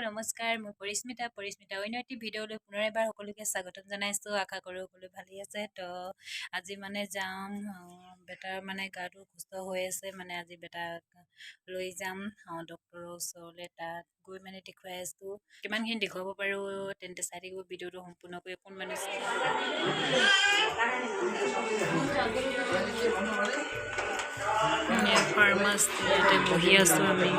নমস্কাৰ, মই পৰিস্মিতা। পৰিস্মিতা অন্য এটি ভিডিঅ'লৈ পুনৰ এবাৰ সকলোকে স্বাগতম জনাইছোঁ। আশা কৰোঁ সকলো ভালেই আছে। তো আজি মানে যাম, বেটাৰ মানে গাটো অসুস্থ হৈ আছে, মানে আজি বেটাক লৈ যাম ডক্টৰৰ ওচৰলৈ। তাত গৈ মানে দেখুৱাই আছোঁ, কিমানখিনি দেখুৱাব পাৰোঁ। তেন্তে চাই থাকিব ভিডিঅ'টো সম্পূৰ্ণকৈ। অকণমান ফাৰ্মাচীতে বহি আছোঁ আমি।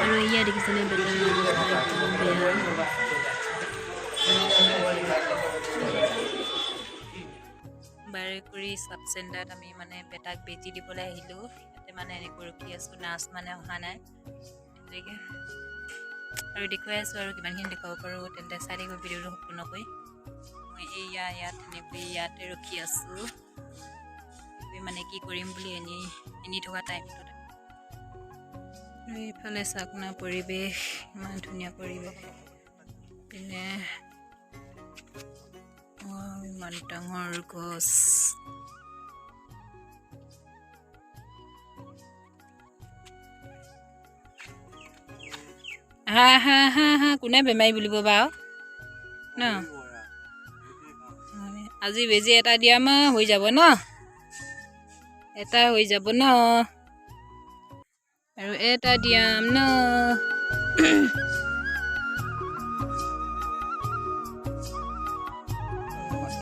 আৰু এয়া দেখিছেনে, বেটাৰ অৱস্থা একদম বেয়া। বাৰেকুৰি চাব চেণ্টাৰত আমি মানে বেটাক বেজি দিবলৈ আহিলোঁ। ইয়াতে মানে এনেকৈ ৰখি আছোঁ, নাৰ্ছ মানে অহা নাই তেনেকৈ। আৰু দেখুৱাই আছোঁ আৰু কিমানখিনি দেখুৱাব পাৰোঁ। তেন্তে চাই থাকিব ভিডিঅ'টো সম্পূৰ্ণকৈ। মই এইয়া ইয়াত এনেকৈ ইয়াতে ৰখি আছোঁ, মানে কি কৰিম বুলি এনেই এনেই থকা টাইমটোত। এইফালে চাওক না পৰিৱেশ, ইমান ধুনীয়া পৰিৱেশ। পিনে ইমান ডাঙৰ গছ। হা হা হা হা, কোনে বেমাৰী বুলিব বাৰু ন? আজি বেজি এটা দিয়াম, হৈ যাব ন? এটা হৈ যাব ন? আৰু এটা দিয়াম ন?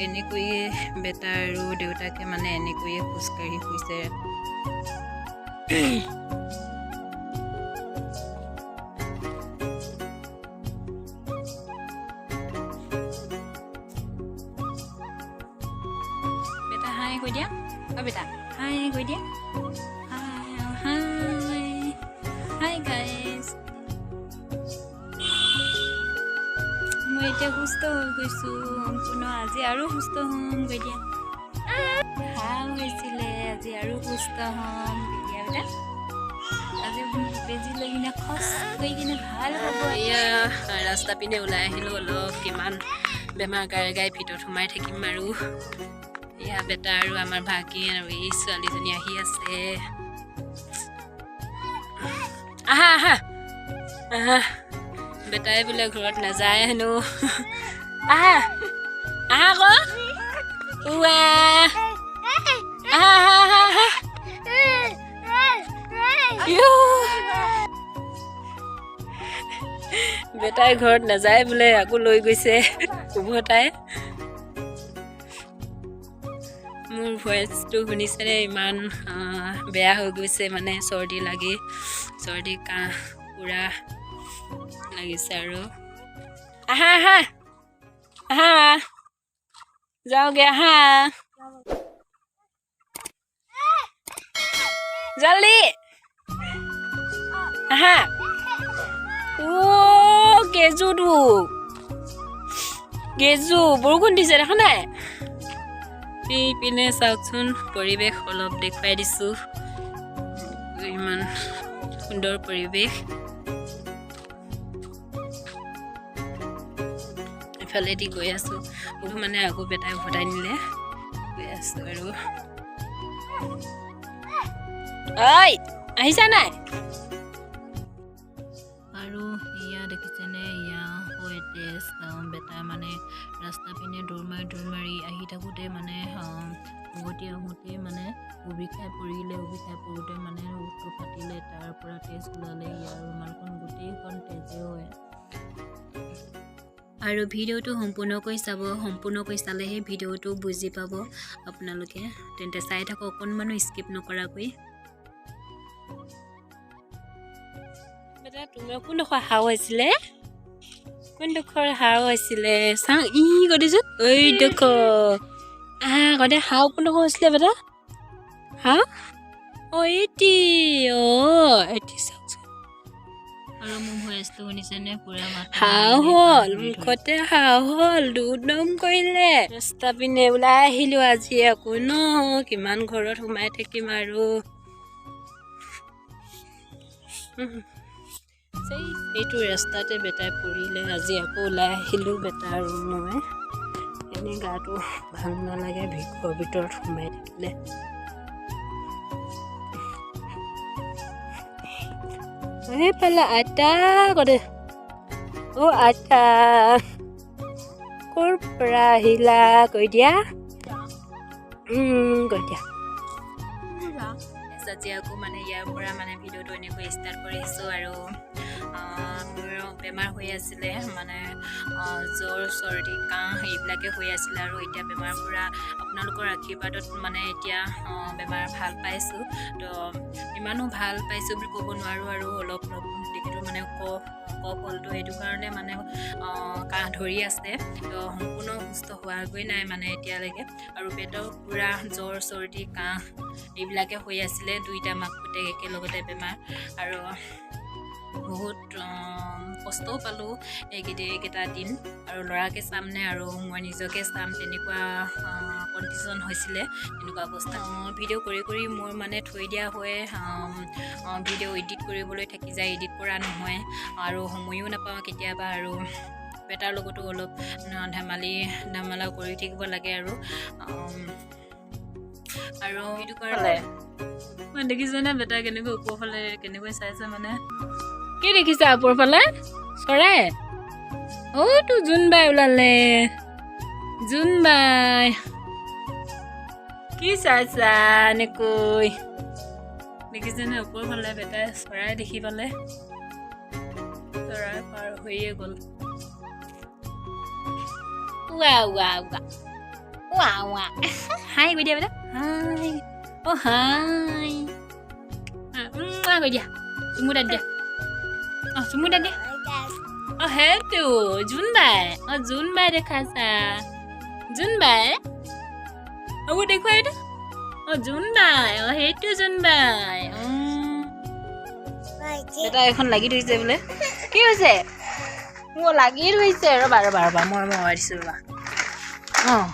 এনেকৈয়ে বেটা আৰু দেউতাকে মানে এনেকৈয়ে খোজকাঢ়ি ফুৰিছে। বেটা, হাই কৈ দিয়া। অ বেটা, হাই কৈ দিয়া। হাই হাই হাই গাইজ, মই এতিয়া সুস্থ হৈ গৈছোঁ সম্পূৰ্ণ। আজি আৰু সুস্থ হ'ম কৈ দিয়া। ভাল হৈছিলে, আজি আৰু সুস্থ হ'ম কৈ দিয়া বেটা। আজি বেজি লৈ কিনে খচ কৰি কিনে ভাল হ'ব। এয়া ৰাস্তা পিনে ওলাই আহিলোঁ অলপ। কিমান বেমাৰ গাই গাই ভিতৰত সোমাই থাকিম আৰু? এয়া বেটা আৰু আমাৰ ভাগিন আৰু এই ছোৱালীজনী আহি আছে। আহা আহা আহা। বেটাই বোলে ঘৰত নাযায় হেনো। আহা আহা আকৌ, উৱা, আহা আহা আহা আহা। ইউ। বেটাই ঘৰত নাযায় বোলে, আকৌ লৈ গৈছে উভতাই। মোৰ ভইচটো শুনিছেনে? ইমান বেয়া হৈ গৈছে, মানে চৰ্দি লাগি, চৰ্দি কাহ পূৰা লাগিছে। আৰু আহা আহা আহা, যাওঁগে, আহা জলদি আহা। অ' গেজুটো গেজু, বৰষুণ দিছে দেখা নাই? এইপিনে চাওকচোন, পৰিৱেশ অলপ দেখুৱাই দিছোঁ, ইমান সুন্দৰ পৰিৱেশ। এফালেদি গৈ আছোঁ মানে, আকৌ বেটাই উভতাই নিলে। গৈ আছোঁ আৰু। ঐ, আহিছা নাই? আৰু এয়া দেখিছেনে, এয়া হয় তেজ। বেটাই মানে ৰাস্তা পিনে দৌৰ মাৰি দৌৰ মাৰি আহি থাকোঁতে মানে উভতি আহোঁতে মানে উবি খাই পৰিলে। উবি খাই পৰোঁতে মানে ওঁঠটো ফাটিলে, তাৰ পৰা তেজ ওলালে। ইয়াৰ ৰুমালখন গোটেইখন তেজে হয়। আৰু ভিডিঅ'টো সম্পূৰ্ণকৈ চাব, সম্পূৰ্ণকৈ চালেহে ভিডিঅ'টো বুজি পাব আপোনালোকে। তেন্তে চাই থাকক অকণমানো স্কিপ নকৰাকৈ। বেটা, তোমাৰ কোনডোখৰ হাও আছিলে? কোনডোখৰ হাও আছিলে চাওঁ। ই কৈ দিছোঁ, ঐ ডোখৰ। আহ, কৈ দে, হাও কোনডোখৰ হৈছিলে বেটা? হা, অ এইটি, অ এইটি, চাওকচোন। আৰু মোৰ ভইচটো শুনিছেনে? পুৰা মাত হাও হ'ল মুখতে, হাও হ'ল, দুদম কৰিলে। ৰাস্তা পিনে ওলাই আহিলোঁ আজি আকৌ ন, কিমান ঘৰত সোমাই থাকিম আৰু? এইটো ৰাস্তাতে বেটাই পৰিলে। আজি আকৌ ওলাই আহিলোঁ বেটা আৰু মই। এনেই গাটো ভাল নালাগে ঘৰৰ ভিতৰত সোমাই থাকিলে। এইফালে আইতা কৰে, অ' আইতা ক'ৰ পৰা আহিলা কৈ দিয়া, কৈ দিয়া। আজি আকৌ মানে ইয়াৰ পৰা মানে ভিডিঅ'টো এনেকৈ ষ্টাৰ্ট কৰিছোঁ। আৰু মোৰ বেমাৰ হৈ আছিলে, মানে জ্বৰ চৰ্দি কাহ এইবিলাকে হৈ আছিলে। আৰু এতিয়া বেমাৰ পূৰা আপোনালোকৰ আশীৰ্বাদত মানে এতিয়া বেমাৰ ভাল পাইছোঁ। তো ইমানো ভাল পাইছোঁ বুলি ক'ব নোৱাৰোঁ আৰু অলপ অলপ যিহেতু মানে কফ কফ হ'লতো সেইটো কাৰণে মানে কাহ ধৰি আছে। তো সম্পূৰ্ণ সুস্থ হোৱাগৈ নাই মানে এতিয়ালৈকে। আৰু পেটৰ পূৰা জ্বৰ চৰ্দি কাহ এইবিলাকে হৈ আছিলে, দুইটা মাক পুতেক একেলগতে বেমাৰ। আৰু বহুত কষ্টও পালোঁ এইকেইটা দিন। আৰু ল'ৰাকে চামনে আৰু মই নিজকে চাম তেনেকুৱা কণ্ডিশ্যন হৈছিলে, তেনেকুৱা অৱস্থা। ভিডিঅ' কৰি কৰি মোৰ মানে থৈ দিয়া হয়, ভিডিঅ' এডিট কৰিবলৈ থাকি যায়, এডিট কৰা নহয় আৰু সময়ো নাপাওঁ কেতিয়াবা। আৰু বেটাৰ লগতো অলপ ধেমালি ধেমালা কৰি থাকিব লাগে। আৰু আৰু সেইটো কাৰণে মই দেখিছেনে বেটা কেনেকৈ ওপৰফালে কেনেকৈ চাইছে, মানে কি দেখিছা ওপৰফালে? চৰাই। অ'টো জোনবাই ওলালে, জোনবাই কি চাইছা এনেকৈ দেখিছেনে? ওপৰফালে বেটাই চৰাই দেখি পালে, চৰাই পাৰ হৈয়ে গ'ল। ৱা ৱা ৱা ৱা ৱা, হাই কৈ দিয়া বেটা, হাই, অ' হাই কৈ দিয়া, চুমু তাত দিয়া, অ' চুমু তাত দিয়া। অ' সেইটো জোনবাই, অ' জোনবাই দেখাইছা, জোনবাই অ' দেখুৱাই এইটো, অ' জোনবাই, অ' সেইটো জোনবাই। বেটা এখন লাগি ধৰিছে বোলে, কি হৈছে? অ' লাগি ধৰিছে, ৰ'বা ৰ'বা ৰ'বা, মই মৰাই দিছোঁ ৰ'বা। অঁ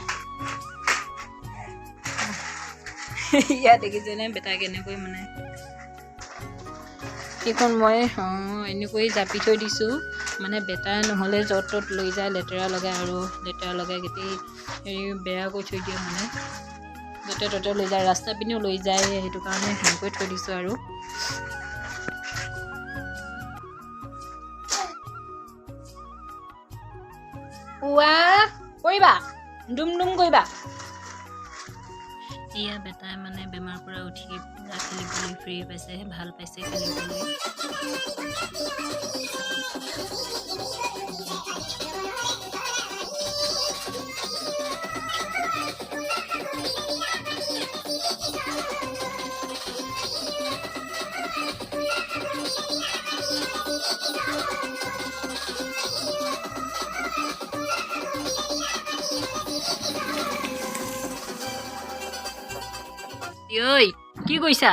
ইয়াত দেখিছেনে বেটা কেনেকৈ মানে সেইখন মই এনেকৈ জাপি থৈ দিছোঁ, মানে বেটাই নহ'লে য'ত ত'ত লৈ যায়, লেতেৰা লগাই, আৰু লেতেৰা লগাই গোটেই হেৰি বেয়া কৰি থৈ দিয়ে, মানে য'তে ত'তে লৈ যায়, ৰাস্তা পিনেও লৈ যায়, সেইটো কাৰণে সেনেকৈ থৈ দিছোঁ। আৰু পুৱা কৰিবা, ডুম ডুম কৰিবা। এয়া বেটাই মানে বেমাৰ পৰা উঠি পূৰা খেলিবলৈ ফ্ৰী পাইছে, ভাল পাইছে খেলিবলৈ। ঐ কি কৰিছা?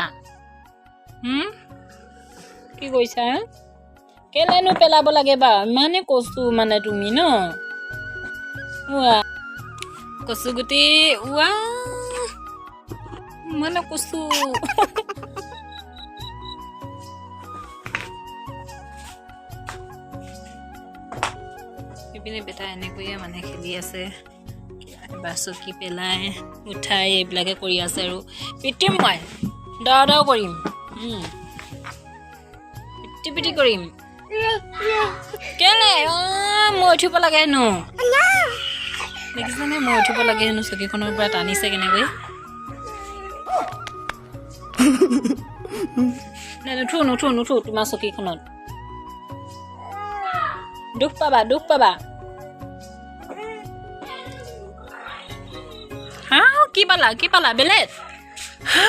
কি কৰিছা? কেলেনো পেলাব লাগে বাৰু, ইমানে কচু মানে তুমি ন ওৱা কচু গুটি, ওৱা মানে কচু। সেইপিনে বেটা এনেকৈয়ে মানে খেলি আছে, এবাৰ চকী পেলাই উঠাই এইবিলাকে কৰি আছে। আৰু পিটিম মই, দৰ দৰ কৰিম, পিটি পিটি কৰিম। কেলে অ' মই উঠিব লাগে হেনো, দেখিছেনে? মই উঠিব লাগে হেনো, চকীখনৰ পৰা টানিছে কেনেকৈ। নাই নুঠো নুঠো নুঠো তোমাৰ চকীখনত, দুখ পাবা দুখ পাবা। হা কি পালা, কি পালা? বেলেগ হা,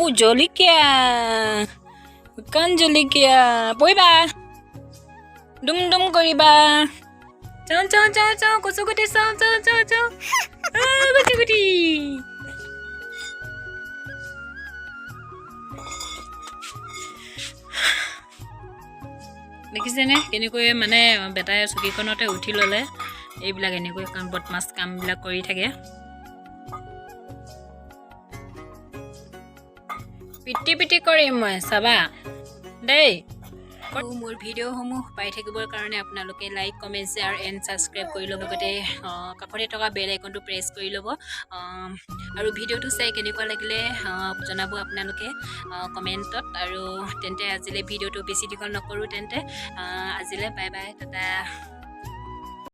ও জলকীয়া, শুকান জলকীয়া পৰিবা, ডুম ডুম কৰিবা। চাওঁ চাওঁ চাওঁ চাওঁ কচু গুটি, চাওঁ চাওঁ চাওঁ চাওঁ কচু গুটি। দেখিছেনে কেনেকৈ মানে বেটাই চকীখনতে উঠি ল'লে। এইবিলাক এনেকৈ কাম বদমাছ কামবিলাক কৰি থাকে। পিটি পিটি কৰিম মই, চাবা দেই। আৰু মোৰ ভিডিঅ'সমূহ পাই থাকিবৰ কাৰণে আপোনালোকে like, comment, share and subscribe কৰি ল'ব, লগতে কাষতে থকা বেল আইকনটো প্ৰেছ কৰি ল'ব। আৰু ভিডিঅ'টো চাই কেনেকুৱা লাগিলে জনাব আপোনালোকে কমেণ্টত। আৰু তেন্তে আজিলৈ ভিডিঅ'টো বেছি দীঘল নকৰোঁ। তেন্তে আজিলৈ বাই বাই, টাটা।